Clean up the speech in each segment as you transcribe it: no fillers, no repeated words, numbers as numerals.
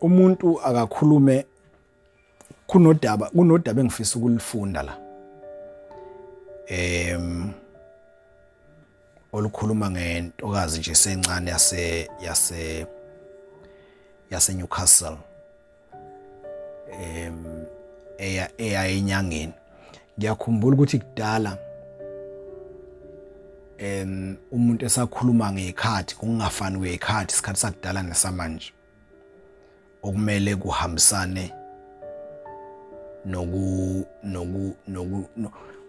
Umuntu akakhulume, kunodaba engifisa ukulifunda la. Olukhuluma ngentokazi nje sencane yase Newcastle. Eya enyangeni. Ngiyakhumbula ukuthi kudala umuntu esakhuluma ngekhathi kungafani kwekhathi, isikhathi sakudala nesamanje, okumele kuhambisane noku noku noku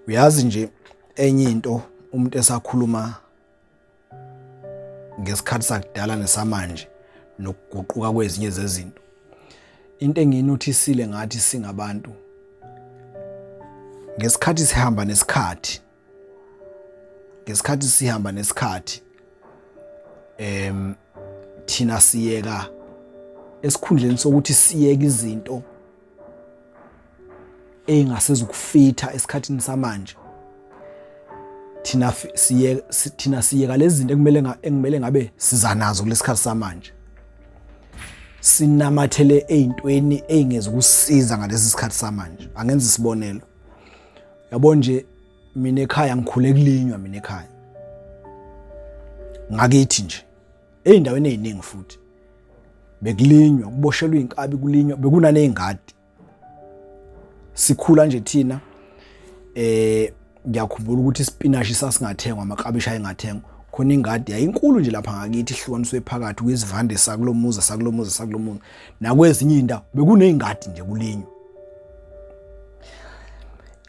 uyazi nje enye into, umuntu esakhuluma ngesikhathi sakudala nesamanje nokuguquka kwezinye zezinto. Into engiyinothisile ngathi singabantu, ngesikhathi sihamba nesikhathi, ngesikhathi sihamba nesikhathi, thina siyeka, esikhundleni sokuthi siyeke izinto ey'ngasezukufitha esikhathini samanje, thina siyeka lezi zinto ekumele ngabe siza nazo kulesikhathi samanje, sinamathele ey'ntweni ey'ngezukusiza ngalesi sikhathi samanje. Angenza isibonelo, yabo nje, mina ekhaya ngikhule kulinywa, mina ekhaya ngakithi nje ey'ndaweni ey'ningi futhi bekulinywa, kuboshelwa iy'nkabi kulinywa, bekunaney'ngadi sikhula nje thina. Ngiyakhumbula ukuthi isipinashi sasingathengwa, amaklabishi ayengathengwa khona. Ingadi yayinkulu nje lapha ngakithi, ihlukaniswe phakathi kwezivande sakulomuzi, sakulomuzi, sakulomuzi, nakwezinye iy'ndawo bekuney'ngadi nje kulinywa.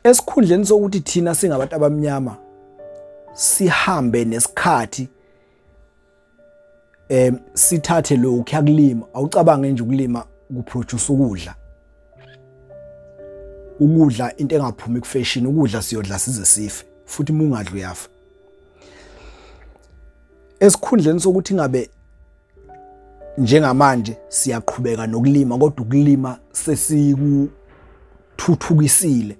Esikhundleni sokuthi thina singabantu abamnyama sihambe nesikhathi, sithathe lokhu kuyakulima. Awucabange nje, ukulima kuproduce ukudla, ukudla into engaphumi kufashion, ukudla siyodla size sife, futhi uma ungadli uyafa. Esikhundleni sokuthi ngabe njengamanje siyaqhubeka nokulima, kodwa ukulima sesikuthuthukisile,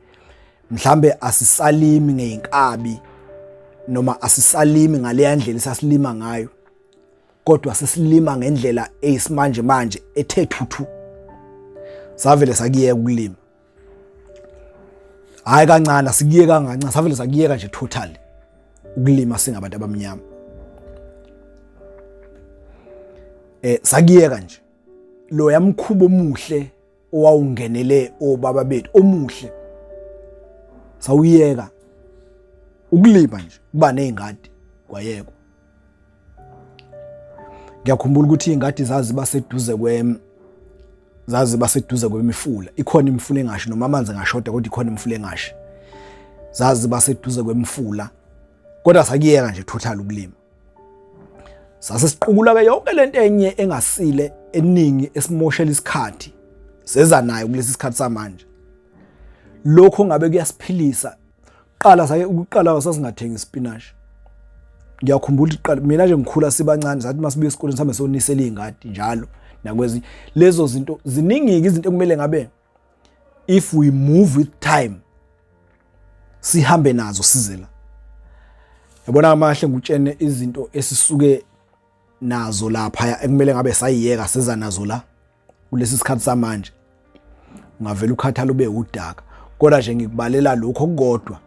mhlambe asisalimi ngeyinkabi noma asisalimi ngaleya ndlela esasilima ngayo, kodwa sesilima ngendlela eyisimanje manje ethe thuthu, savele sakuyeka ukulima. Hayi kancane, asikuyeka kancane, savele sakuyeka nje totally ukulima singabantu abamnyama. Sakuyeka nje lo yamkhuba omuhle owawungenele obaba bethu omuhle, sawuyeka ukulima nje, kuba nezingadi kwayekwa. Ngiyakhumbula ukuthi iy'ngadi zaziba seduze kwemifula, ikhona imifula engashi noma amanzi engashoda, kodwa ikhona imifula engashi, zaziba seduze kwemifula, kodwa sakuyeka nje total ukulima. Sase siqukula-ke yonke lento enye engasile eningi esimoshela isikhathi, seza nayo kulesi sikhathi samanje. Lokho ngabe kuyasiphilisa. Qala sake ukuqala sasingathengi isipinashi. Ngiyakhumbula iqala mina nje ngikhula sibancane, sathi masibuye esikoleni sihambe sonisela iy'ngadi njalo nakwezinye lezo zinto. Ziningi-ke izinto ekumele ngabe if we move with time sihambe nazo size la. Yabona amahle ngutshene izinto esisuke nazo lapha ekumele ngabe sayiyeka, seza nazo la kulesi sikhathi samanje, ungavela ukhathala ube udaka. Kodwa nje ngikubalela lokho okukodwa,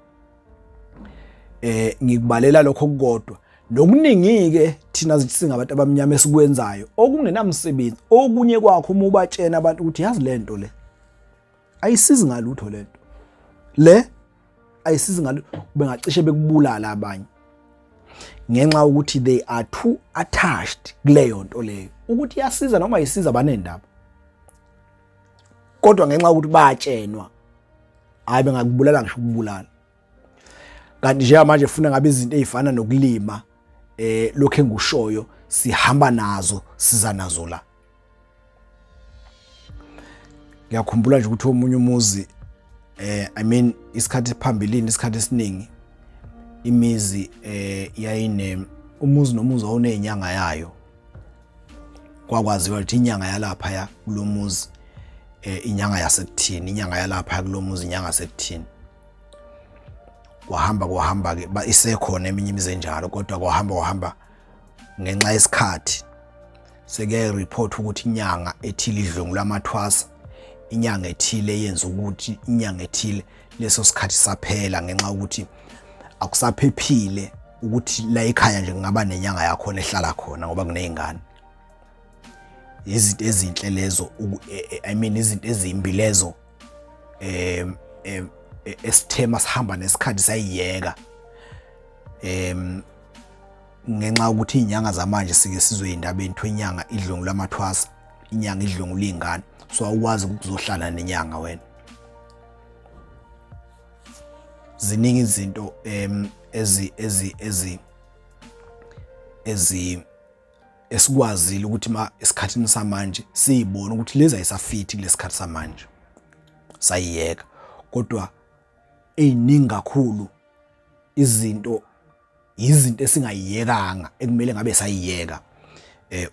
ngikubalela lokho okukodwa nokuningi-ke thina singabantu abamnyama esikwenzayo okungenamsebenzi. Okunye kwakho, uma ubatshena abantu ukuthi yazi lento le ayisizi ngalutho, lento le ayisizi ngalutho, bengacishe bekubulala abanye ngenxa ukuthi they are too attached kuleyo nto leyo. Ukuthi iyasiza noma ayisiza banendaba, kodwa ngenxa yokuthi bayatshenwa, hayi, bengakubulala ngisho ukubulala. Kanti njengamanje funa ngabe izinto ezifana nokulima, lokho engushoyo, sihamba nazo, siza nazo la. Ngiyakhumbula nje ukuthi omunye umuzi, I mean, isikhathi phambilini, isikhathi esiningi imizi yayine umuzi nomuzi wawunezinyanga yayo. Kwakwaziwa ukuthi inyanga yalapha ya kulomuzi inyanga yasekuthini, inyanga yalapha kulomuzi inyanga yasekuthini. Kwahamba kwahamba ke, isekhona eminye imizi enjalo, kodwa kwahamba kwahamba ngenxa yesikhathi. Sekuyayi report ukuthi inyanga ethile idlwengula amathwasa, inyanga ethile yenza ukuthi, inyanga ethile. Leso sikhathi saphela ngenxa yokuthi akusaphephile ukuthi la ekhaya nje kungaba nenyanga yakhona ehlala khona ngoba kuney'ngane. Izinto ezinhle lezo, I mean izinto ezimbi lezo esithema sihamba nesikhathi sayiyeka, ngenxa yokuthi iy'nyanga zamanje sike sizwe ey'ndabeni kuthiwa inyanga idlwengula amathwasa, inyanga idlwengula iy'ngane, so awukwazi ukuzohlala nenyanga wena. Ziningi izinto ezi ezi ezi ezi esikwazile ukuthi ma esikhathini samanje siyibone ukuthi lezi ayisafithi kulesikhathi samanje, sayiyeka. Kodwa eziningi kakhulu izinto, izinto esingayiyekanga ekumele ngabe sayiyeka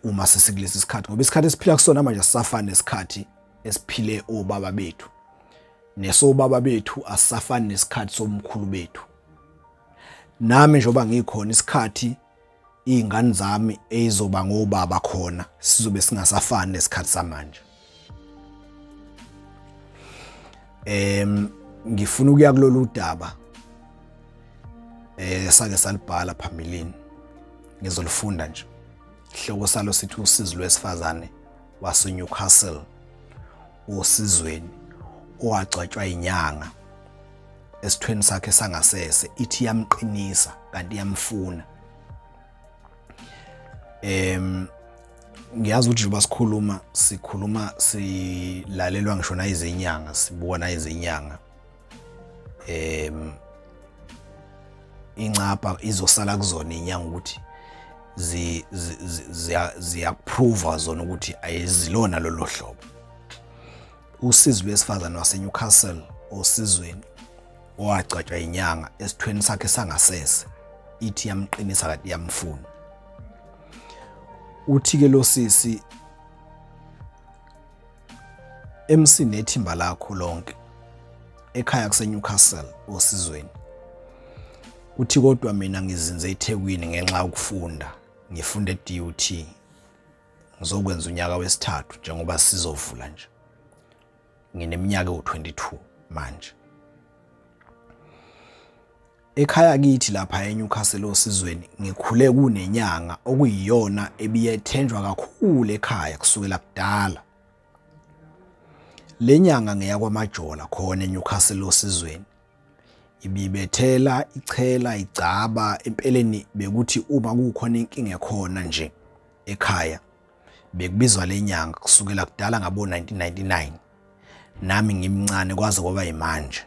uma sesikulesi sikhathi, ngoba isikhathi esiphila kusona manje asisafani nesikhathi esiphile obaba bethu, nesobaba bethu asisafani nesikhathi somkhulu bethu. Nami njengoba ngikhona, isikhathi iy'ngane zami eyizoba ngobaba khona sizobe singasafani nesikhathi samanje. Ngifuna ukuya kulolu daba sake salibhala phambilini, ngizolifunda nje. Ihloko salo sithi usizi lwesifazane waseNewcastle osizweni owagcwatshwa inyanga esithweni sakhe sangasese, ithi iyamqinisa kanti iyamfuna. Ngiyazi ukuthi njengoba sikhuluma, sikhuluma silalelwa ngisho nayizinyanga, sibuka nayizinyanga. Incapha izosala kuzona inyanga ukuthi ziyakuprova zona ukuthi ayizilona lolo hlobo. Usizi lwesifazane waseNewcastle osizweni owagcwatshwa inyanga esithweni sakhe sangasese, ithi yamqinisa kanti iyamfuna. Uthi-ke lo sisi, MC nethimba lakho lonke, ekhaya kuseNewcastle osizweni. Uthi kodwa mina ngizinze eThekwini ngenxa yokufunda, ngifunda e-DUT, ngizokwenza unyaka wesithathu njengoba sizovula nje. Ngineminyaka ewu-22 manje. Ekhaya kithi lapha eNewcastle osizweni ngikhule kunenyanga okuyiyona ebiyethenjwa kakhulu ekhaya kusukela kudala. Le nyanga ngeyakwaMajola khona eNewcastle osizweni. Ibibethela, ichela, igcaba, empeleni bekuthi uma kukhona inkinga ekhona nje ekhaya bekubizwa le nyanga kusukela kudala ngabo 1999, nami ngimncane kwaze kwaba yimanje.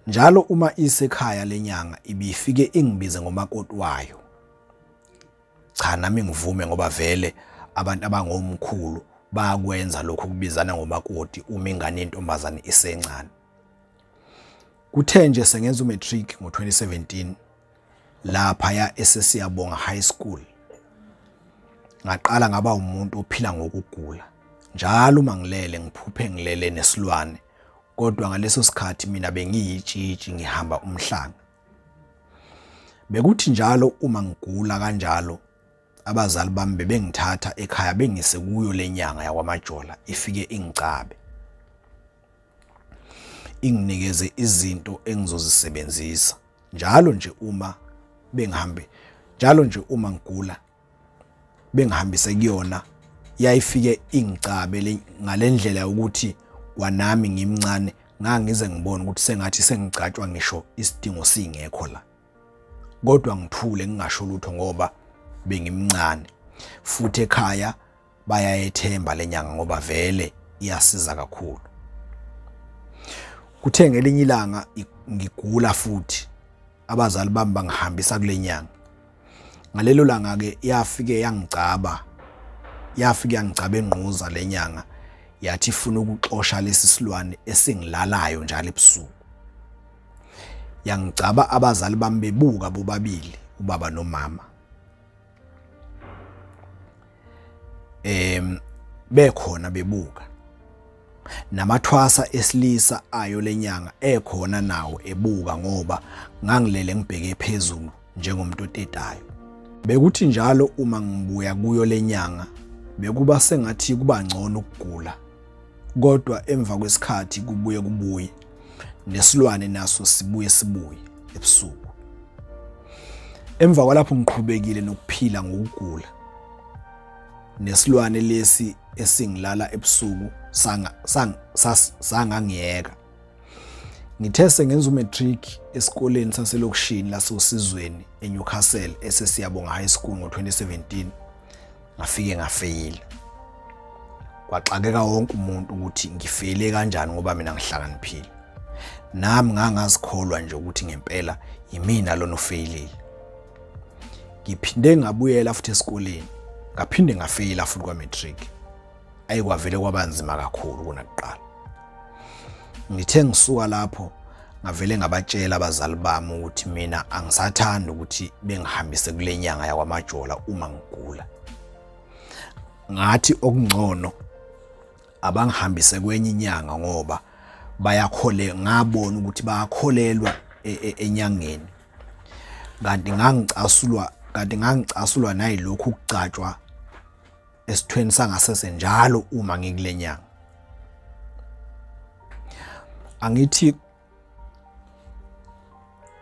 Njalo uma isekhaya lenyanga ibifike ingibize ngomakoti wayo. Cha, nami ngivume ngoba vele abantu abangomkhulu bayakwenza lokhu kubizana ngomakoti uma ingane yentombazane isencane. Kuthe nje sengenza umatric ngo-2017 laphaya eSesiyabonga High School, ngaqala ngaba umuntu ophila ngokugula. Njalo uma ngilele ngiphuphe ngilele nesilwane, kodwa ngaleso sikhathi mina bengiyitshitshi ngihamba umhlanga. Bekuthi njalo uma ngigula kanjalo abazali bami bebengithatha ekhaya bengise kuyo lenyanga yakwaMajola, ifike ingicabe, inginikeze izinto engizozisebenzisa. Njalo nje uma bengihambe, njalo nje uma ngigula bengihambise kuyona, yayifike ingicabe ngalendlela yokuthi kwanami ngimncane ngangize ngibone ukuthi sengathi sengigcatshwa ngisho isidingo singekho la, kodwa ngithule ngingasho lutho ngoba bengimncane, futhi ekhaya bayayethemba lenyanga ngoba vele iyasiza kakhulu. Kuthe ngelinye ilanga ngigula futhi abazali bami bangihambisa kule nyanga. Ngalelo langa ke yafike yangigcaba, yafike yangigcaba engquza lenyanga, yathi ifuna ukuxosha lesi silwane esingilalayo njalo ebusuku. Yangigcaba abazali bami bebuka bobabili, ubaba nomama, bekhona bebuka, namathwasa esilisa ayo lenyanga ekhona nawo ebuka, ngoba ngangilele ngibheke phezulu njengomuntu otetayo. Bekuthi njalo uma ngibuya kuyo lenyanga bekuba sengathi kuba ngcono ukugula kodwa emva kwesikhathi kubuye kubuye nesilwane naso sibuye sibuye ebusuku. Emva kwalapho ngiqhubekile nokuphila ngokugula nesilwane lesi esingilala ebusuku sanga sangangiyeka. Ngithe sengenza umatric esikoleni saselokishini laseOsizweni eNewcastle eseSiyabonga High School ngo-2017 ngafike ngafeyila. Kwaxakeka wonke umuntu ukuthi ngifeyile kanjani ngoba mina ngihlakaniphile. Nami ngangazikholwa nje ukuthi ngempela yimina lona ofeyilile. Ngiphinde ngabuyela futhi esikoleni ngaphinde ngafeyila futhi kwa-matric. Ayi kwavele kwaba nzima kakhulu kunakuqala. Ngithe ngisuka lapho ngavele ngabatshela abazali bami ukuthi mina angisathandi ukuthi bengihambise kule nyanga yakwaMajola uma ngigula. Ngathi okungcono abangihambise kwenye inyanga ngoba bayakhole ngabona ukuthi bayakholelwa e, e, enyangeni kanti ngangicasulwa kanti ngangicasulwa nayilokhu ukugcatshwa esithweni sangasese njalo uma ngikule nyanga. Angithi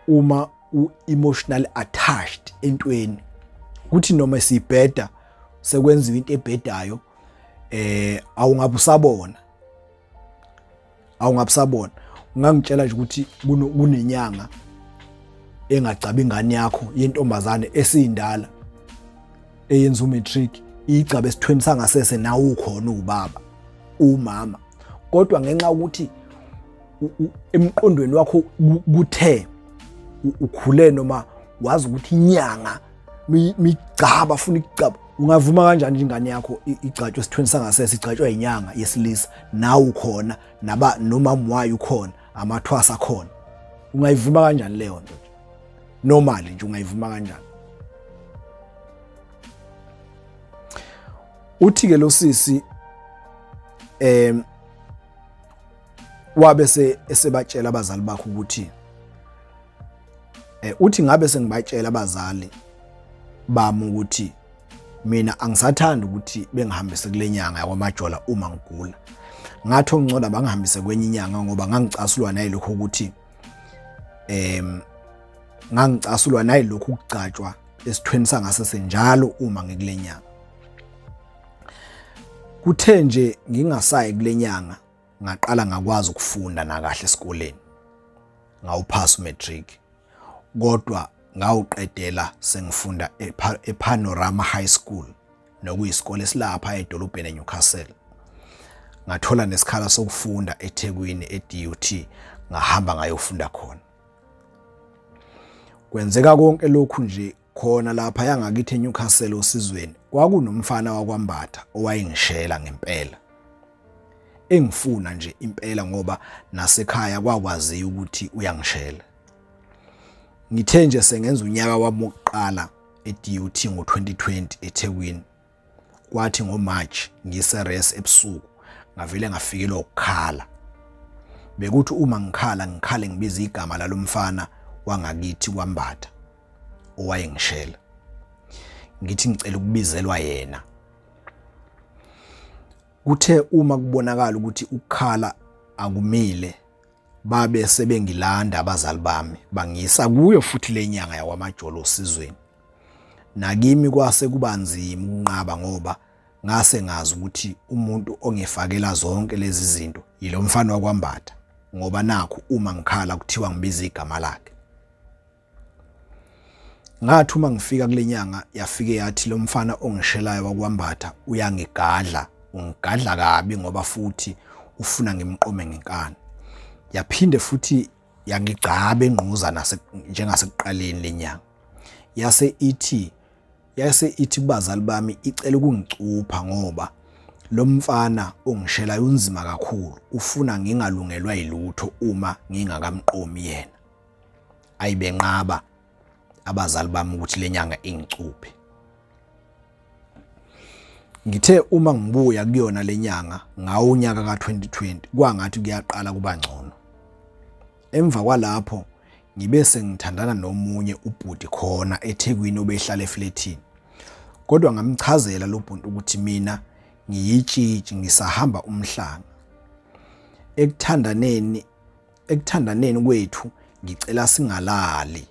uma u-emotionally attached entweni kuthi noma sibheda sekwenziwa into ebhedayo eh awungabe usabona awungabusabona ungangitshela nje ukuthi kunenyanga engagcaba ingane yakho yentombazane esiyindala eyenza umatric igcaba esithweni sangasese nawe ukhona ubaba umama kodwa ngenxa ukuthi emqondweni wakho kuthe ukhule noma wazi ukuthi inyanga migcaba funa ikugcaba ungavuma kanjani ingane yakho igcatshwe esithweni sangasese igcatshwa inyanga yesilisa nawe ukhona naba nomama wayo ukhona amathwasa akhona ungayivuma kanjani leyo nto nje normally nje ungayivuma kanjani uthi ke lo sisi em wabe se esebatshela abazali bakhe ukuthi eh uthi ngabe sengibatshela abazali bami ukuthi mina angisathandi ukuthi bengihambise kule nyanga yakwaMajola uma ngigula ngathi ongcono bangihambise kwenye inyanga ngoba ngangicasulwa nayilokho ukuthi em ngangicasulwa nayilokhu ukugcatshwa esithweni sangasese njalo uma ngikule nyanga kuthe nje ngingasayi kule nyanga ngaqala ngakwazi ukufunda nakahle esikoleni ngawuphasa umatric kodwa ngawuqedela sengifunda ePanorama High School nokuyisikole esilapha edolobheni eNewcastle ngathola nesikhala sokufunda eThekwini eDUT ngahamba ngayofunda khona kwenzeka konke lokhu nje Khona lapha yangakithi eNewcastle osizweni kwakunomfana wakwaMbatha owayengishela ngempela. Engifuna nje impela ngoba nasekhaya kwakwaziwa ukuthi uyangishela. Ngithe nje sengenza unyaka wami wokuqala e-DUT ngo-2020 eThekwini Kwathi ngoMarch ngiseres ebusuku ngavele ngafikelwa ukukhala. Bekuthi uma ngikhala ngikhale ngibiza igama lalomfana wangakithi kwaMbatha owayengishela. Ngithi ngicela ukubizelwa yena. Kuthe uma kubonakala ukuthi ukukhala akumile babe sebengilanda abazali bami bangiyisa kuyo futhi lenyanga yakwaMajolo osizweni. Nakimi kwase kuba nzima ukunqaba ngoba ngase ngazi ukuthi umuntu ongifakela zonke lezi zinto yilo mfana wakwaMbatha ngoba nakhu uma ngikhala kuthiwa ngibiza igama lakhe. Ngathi uma ngifika kule nyanga yafike yathi lo mfana ongishelayo wakwaMbatha uyangigadla, ungigadla kabi ngoba futhi ufuna ngimqome ngenkani. Yaphinde futhi yangigcaba engquza nase njengasekuqaleni lenyanga. Yase ithi yase ithi kubazali bami icela ukungicupha ngoba lo mfana ongishelayo unzima kakhulu ufuna ngingalungelwa yilutho uma ngingakamqomi yena. Ayibenqaba abazali bami ukuthi lenyanga ingicuphe. Ngithe uma ngibuya kuyona lenyanga ngawo unyaka ka-2020 kwangathi kuyaqala kuba ngcono. Emva kwalapho Ngibe sengithandana nomunye ubhuti khona eThekwini obehlala eflethini. Kodwa ngamchazela lo bhuti ukuthi mina ngiyitshitshi ngisahamba umhlanga. Ekuthandaneni ekuthandaneni kwethu ngicela singalali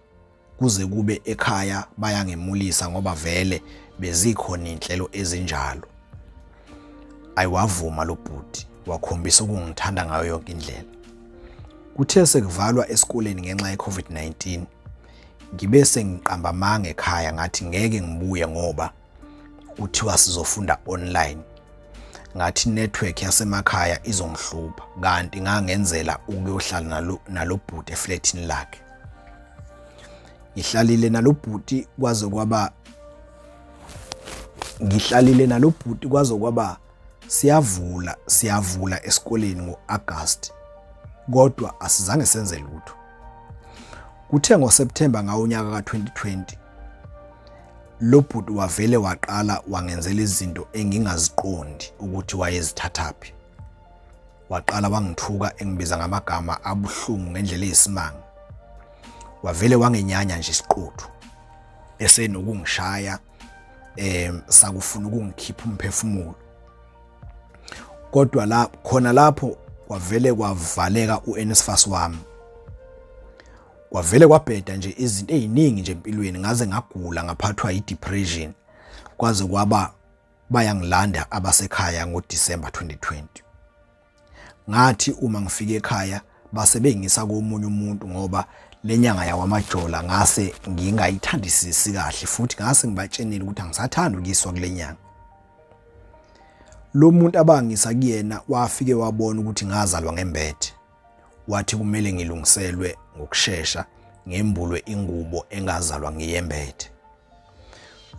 kuze kube ekhaya bayangemulisa ngoba vele bezikhona inhlelo ezinjalo. Ayiwavuma lo bhuti wakhombisa ukungithanda ngayo yonke indlela. Kuthe sekuvalwa esikoleni ngenxa ye-COVID-19 ngibe sengiqamba amanga ekhaya ngathi ngeke ngibuye ngoba kuthiwa sizofunda online. Ngathi network yasemakhaya izongihlupha kanti ngangenzela ukuyohlala nalo nalobhuti eflatini lakhe. Ngihlalile nalobhuti kwaze kwaba ngihlalile nalobhuti kwaze kwaba siyavula siyavula esikoleni ngo-August kodwa asizange senze lutho. Kuthe ngoSeptember ngawo unyaka ka-2020 lo bhuti wavele waqala wangenzela izinto engingaziqondi ukuthi wayezithathaphi. Waqala wangithuka engibiza ngamagama abuhlungu ngendlela eyisimanga. Wavele wangenyanya nje isiqothu esenokungishaya sakufuna ukungikhipha umphefumulo. Kodwa la khona lapho kwavele kwavaleka uNSFAS wami. Kwavele kwabheda nje izinto eziningi nje empilweni ngaze ngagula ngaphathwa yidepression kwaze kwaba bayangilanda abasekhaya ngoDecember 2020. Ngathi uma ngifika ekhaya base bengisa komunye umuntu ngoba lenyanga yakwamajola ngase ngingayithandisisi kahle futhi ngase ngibatshenile ukuthi angisathandi ukuyiswa kule nyanga. Lo muntu abangisa kuyena wafike wabona ukuthi ngazalwa ngembethe. Wathi kumele ngilungiselwe ngokushesha ngembulwe ingubo engazalwa ngiyembethe.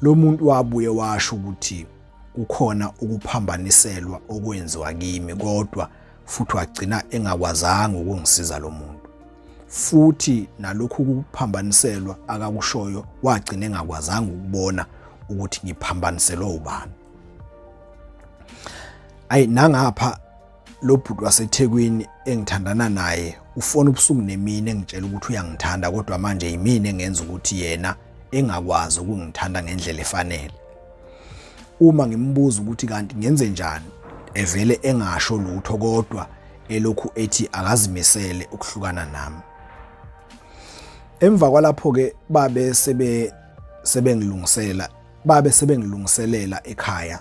Lo muntu wabuye washo ukuthi kukhona ukuphambaniselwa okwenziwa kimi kodwa futhi wagcina engakwazanga ukungisiza lo muntu. Futhi nalokhu kuphambaniselwa akakushoyo wagcina engakwazanga ukubona ukuthi ngiphambaniselwe ubani. Ayi nangapha lo bhuti waseThekwini engithandana naye ufona ubusuku nemini engitshela ukuthi uyangithanda kodwa manje yimina engenza ukuthi yena engakwazi ukungithanda ngendlela efanele. Uma ngimbuza ukuthi kanti ngenze njani evele engasho lutho kodwa elokhu ethi akazimisele ukuhlukana nami. Emva kwalapho ke babe sebe sebengilungisela babe sebengilungiselela ekhaya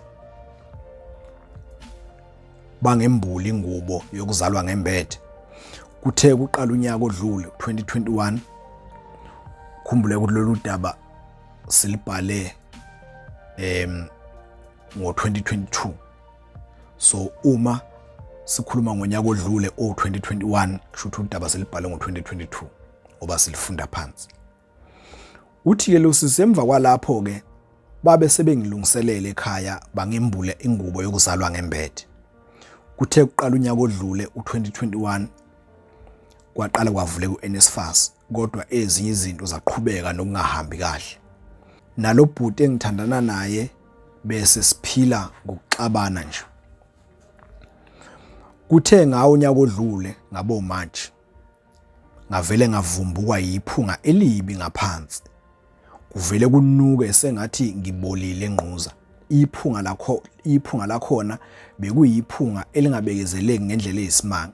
bangembula ingubo yokuzalwa ngembethe. Kuthe kuqala unyaka odlule 2021 khumbule ukuthi lolu daba silibhale ngo-2022 so uma sikhuluma ngonyaka odlule o-2021 kusho ukuthi udaba silibhale ngo-2022 ngoba silifunda phansi. Uthi-ke lo sisi emva kwalapho-ke babe sebengilungiselele ekhaya bangembule ingubo yokuzalwa ngembethe. Kuthe kuqala unyaka odlule u-2021 kwaqala kwavuleka u-NSFAS kodwa ezinye izinto zaqhubeka nokungahambi kahle. Nalo bhuti engithandana naye bese siphila ngokuxabana nje. Kuthe ngawo unyaka odlule ngabo March ngavele ngavumbukwa yiphunga elibi ngaphansi. Kuvele kunuke sengathi ngibolile engquza. Iphunga lakho iphunga lakhona bekuyiphunga elingabekezeleki ngendlela eyisimanga.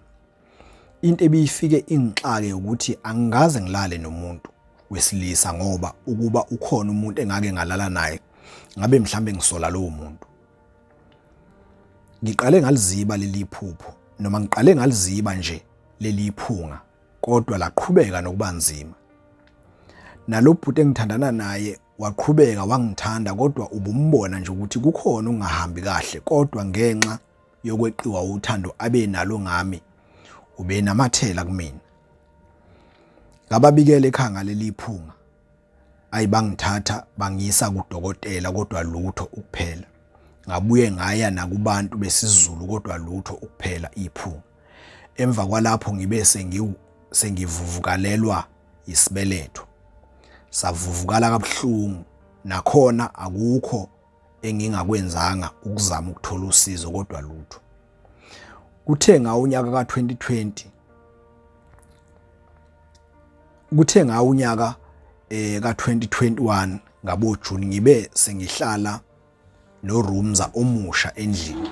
Into ebiyifike ingixake ukuthi angikaze ngilale nomuntu wesilisa ngoba ukuba ukhona umuntu engake ngalala naye ngabe mhlambe ngisola lowo muntu. Ngiqale ngaliziba leli phupho noma ngiqale ngaliziba nje leli phunga kodwa laqhubeka nokuba nzima. Nalo bhuti engithandana naye waqhubeka wangithanda kodwa ubumbona nje ukuthi kukhona okungahambi kahle kodwa ngenxa yokweqiwa uthando abe nalo ngami ubenamathela kumina. Ngababikela ekhaya ngaleli phunga. Ayi bangithatha bangiyisa kudokotela kodwa lutho ukuphela. Ngabuye ngaya nakubantu besiZulu kodwa lutho ukuphela iphunga. Emva kwalapho ngibe sengivuvukalelwa yisibeletho. Savuvukala kabuhlungu nakhona akukho engingakwenzanga ukuzama ukuthola usizo kodwa lutho. Kuthe ngawo unyaka ka-2020 Kuthe ngawo unyaka ka-2021 ngabo June ngibe sengihlala noRumza omusha endlini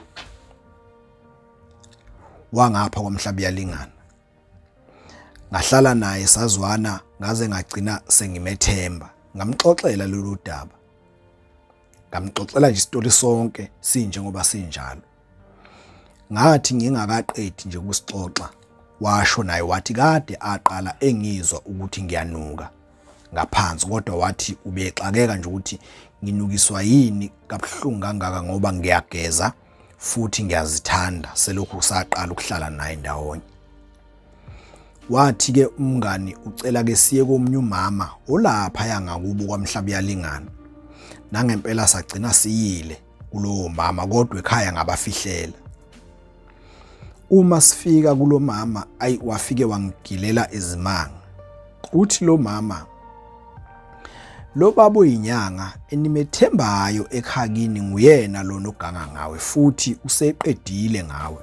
wangapha kwaMhlabuyalingana. Ngahlala naye sazwana ngaze ngagcina sengimethemba. Ngamxoxela lolu daba. Ngamxoxela nje isitori sonke sinjengoba sinjalo. Ngathi ngingakaqedi nje ukusixoxa washo naye wathi kade aqala engizwa ukuthi ngiyanuka ngaphansi kodwa wathi ubexakeka nje ukuthi nginukiswa yini kabuhlungu kangaka ngoba ngiyageza futhi ngiyazithanda selokhu saqala ukuhlala naye ndawonye. Wathi ke umngani ucela ke siye komunye umama olapha yangakubo kwaMhlabuyalingana. Nangempela sagcina siyile kulowo mama kodwa ekhaya ngabafihlela. Uma sifika kulo mama ayi wafike wangigilela izimanga. Uthi lo mama lo baba oyinyanga enimethembayo ekhakini nguyena lona oganga ngawe futhi useqedile ngawe.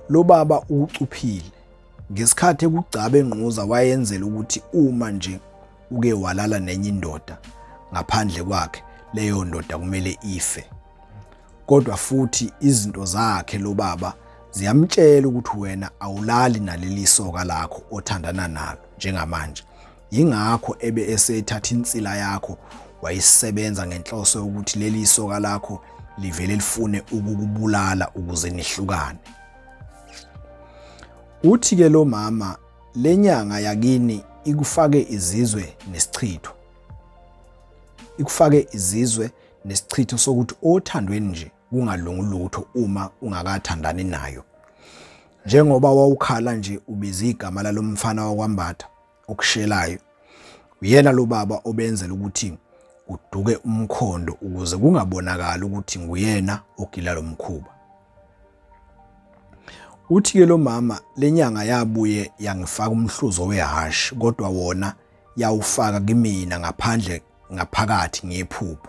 Lo baba ucuphile. Ngesikhathi ekugcaba engquza wayenzela ukuthi uma nje uke walala nenye indoda ngaphandle kwakhe leyo ndoda kumele ife. Kodwa futhi izinto zakhe lo baba ziyamtshela ukuthi wena awulali naleli soka lakho othandana nalo njengamanje. Yingakho ebe esethatha insila yakho wayisebenza ngenhloso yokuthi leli soka lakho livele lifune ukukubulala ukuze nihlukane. Uthi ke lo mama lenyanga yakini ikufake izizwe nesichitho. Ikufake izizwe nesichitho sokuthi othandweni nje kungalungi lutho uma ungakathandani nayo. Njengoba wawukhala nje ubiza igama lalomfana wakwaMbatha okushelayo. Uyena lo baba obenzela ukuthi kuduke umkhondo ukuze kungabonakali ukuthi nguyena ogila lo mkhuba. Uthi-ke lo mama lenyanga yabuye yangifaka umhluzo wehhashi kodwa wona yawufaka kimina ngaphandle ngaphakathi ngephupho.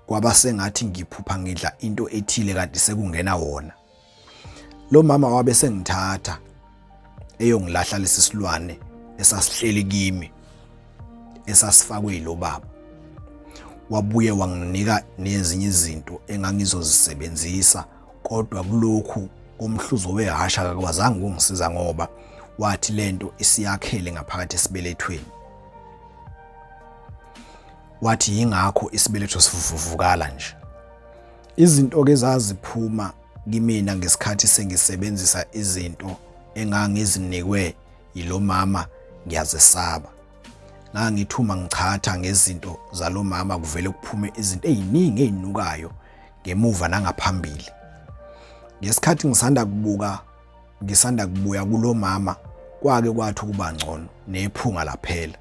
Kwaba sengathi ngiphupha ngidla into ethile kanti sekungena wona. Lo mama wabe sengithatha eyongilahla lesi silwane esasihleli kimi esasifakwe yilo baba. Wabuye wanginika nezinye izinto engangizozisebenzisa kodwa kulokhu komhluzo wehasha akakwazanga ukungisiza ngoba wathi lento isiyakhele ngaphakathi esibelethweni. Wathi yingakho isibeletho sivuvukala nje. Izinto-ke zaziphuma kimina ngesikhathi sengisebenzisa izinto engangizinikwe yilo mama ngiyazesaba. Ngangithi uma ngichatha ngezinto zalo mama kuvele kuphume izinto eziningi ezinukayo ngemuva nangaphambili. Ngesikhathi ngisanda kubuka ngisanda kubuya kulo mama kwake kwathi ukuba ngcono nephunga laphela.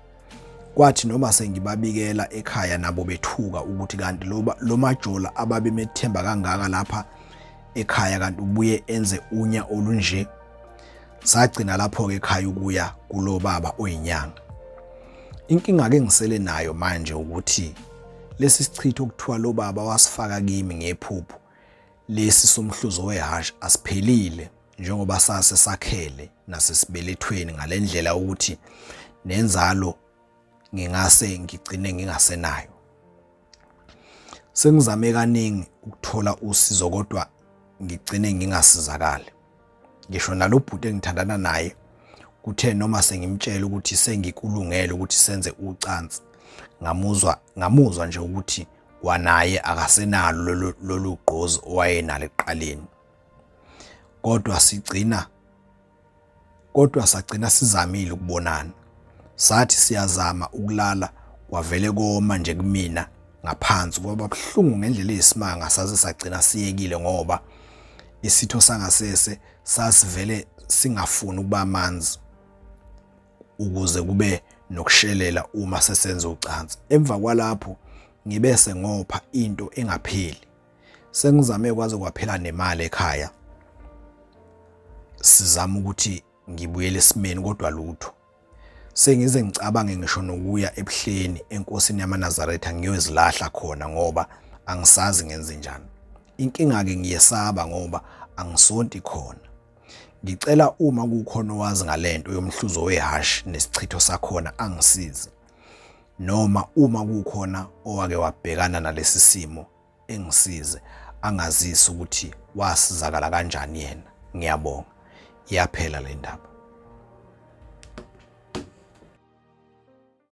Kwathi noma sengibabikela ekhaya nabo bethuka ukuthi kanti lo majola ababemethemba kangaka lapha ekhaya kanti ubuye enze unya olunje. Sagcina lapho-ke ekhaya ukuya kulo baba oyinyanga. Inkinga-ke ngisele nayo manje ukuthi lesi sichitho okuthiwa lo baba wasifaka kimi ngephupho lesi somhluzo wehhashi asiphelile njengoba sase sakhele nasesibelethweni ngalendlela ukuthi nenzalo ngingase ngigcine ngingasenayo. Sengizame kaningi ukuthola usizo kodwa ngigcine ngingasizakali. Ngisho nalo bhuti engithandana naye kuthe noma sengimtshela ukuthi sengikulungele ukuthi senze ucansi ngamuzwa ngamuzwa nje ukuthi kwanaye akasenalo lolu gqozi owayenalo ekuqaleni. Kodwa sigcina kodwa sagcina sizamile ukubonana. Sathi siyazama ukulala kwavele koma nje kumina ngaphansi kwaba buhlungu ngendlela eyisimanga saze sagcina siyekile ngoba isitho sangasese sasivele singafuni ukuba amanzi ukuze kube nokushelela uma sesenza ucansi. Emva kwalapho ngibe sengopha into engapheli. Sengizame kwaze kwaphela nemali ekhaya sizama ukuthi ngibuyele esimeni kodwa lutho. Sengize ngicabange ngisho nokuya ebuhleni enkosini yamaNazaretha ngiyozilahla khona ngoba angisazi ngenze njani. Inkinga-ke ngiyesaba ngoba angisonti khona. Ngicela uma kukhona owazi ngalento yomhluzo wehhashi nesichitho sakhona angisize. Noma uma kukhona owake wabhekana nalesi simo engisize angazise ukuthi wasizakala kanjani yena. Ngiyabonga. Iyaphela le ndaba.